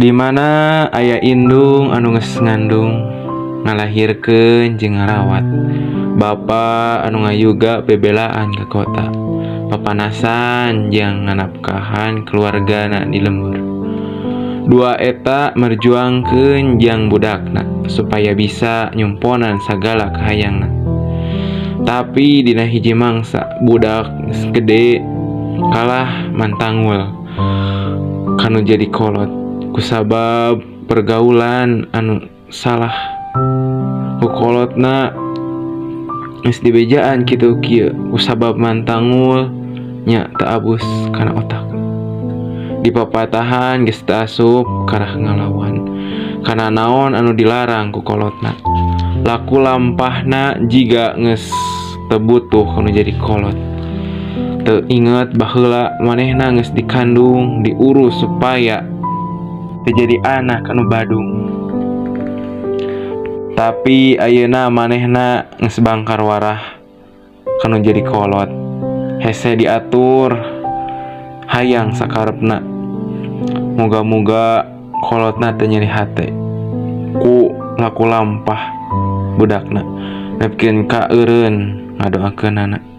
Di mana aya indung anu geus ngandung, ngalahirkeun jeung ngarawat. Bapa anu ngayuga bebelaan ka kota, papanasan jeung nganapkahan keluargana di lembur. Dua eta merjuangkeun jang budakna supaya bisa nyumponan sagala kahayangna. Tapi dina hiji mangsa budak geus gede kalah mantangul kanu jadi kolot kusabab pergaulan anu salah. Ku kolotna geus dibejaan kitu kieu, kusabab mantangul nya teu abus kana otak. Dipapatahan geus teu asup karah ngalawan kana naon anu dilarang ku kolotna. Laku lampahna jiga geus teu butuh kanu jadi kolot. Teu inget baheula manehna geus dikandung, diurus supaya teu jadi anak anu badung. Tapi ayeuna manehna geus bangkar warah kanu jadi kolot. Hese diatur hayang sakarepna. Muga-muga kolotna teu nyeri hate ku laku lampah budakna, nepikeun ka eureun ngadoakeunana.